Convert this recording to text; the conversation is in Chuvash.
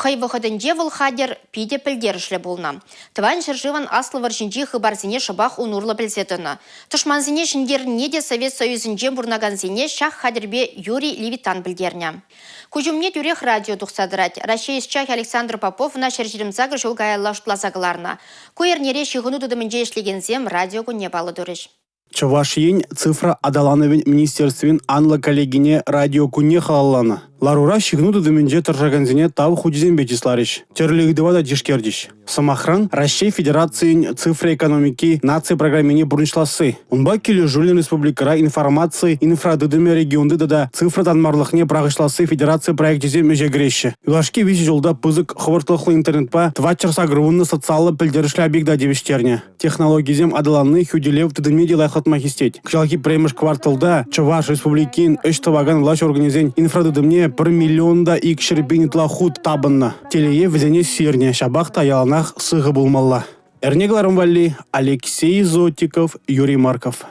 Хӑй вӑхӑтӗнче вӑл хатӗр питӗ пӗлтерӗшлӗ пулнӑ. Тӑван ҫӗршывӑн Аслӑ вӑрҫинчи хыпарсене шӑпах ун урлӑ пӗлсе тӑнӑ. Тӑшмансене ҫӗнтернине те Совет Союзӗнче пурӑнакансене ҫак хатӗрпе Юрий Левитан пӗлтернӗ. Куҫ умне тӳрех радио тухса тӑрать. Раҫҫей ӑсчахӗ Александр Попов ӑна 128 ҫул каялла шутласа кӑларнӑ. Ку эрнере ҫыхӑну тытӑмӗнче ӗҫлекенсем радио кунне паллӑ турӗҫ. Чӑваш Ен цифра аталанӑвӗн министерствин анлӑ коллегине радио кунне халалланӑ. Ларура ҫыхӑну тытӑмӗнче тӑрӑшакансене тав хучӗсемпе чысларӗҫ, тӗрлӗ ыйтӑва та тишкерчӗҫ. Сӑмахран, Раҫҫей Федерацийӗн цифра экономики наци программине пурнӑҫласси. Унпа килӗшӳллӗн республикӑра информаци инфратытӑмӗ регионти тата цифра танмарлӑхне пӑрахӑҫласси федераци проекчӗсем ӗҫе кӗреҫҫӗ. Юлашки виҫӗ ҫулта пысӑк хӑвӑртлӑхлӑ интернетпа 480 социаллӑ пӗлтерӗшлӗ объекта тивӗҫтернӗ. Технологисем аталанни хӳтӗлев тытӑмне те лайӑхлатма хистет. Кӑҫалхи пӗрремӗш кварталта Чӑваш Республикин ӗҫ тӑвакан влаҫ органӗсен инфратытӑмне 1 миллион та 200 пин ытла хут тапӑннӑ. Телее, вӗсене сирнӗ, ҫапах та яланах сыхӑ пулмалла. Эрне кӑларӑм валли Алексей Зотиков, Юрий Марков.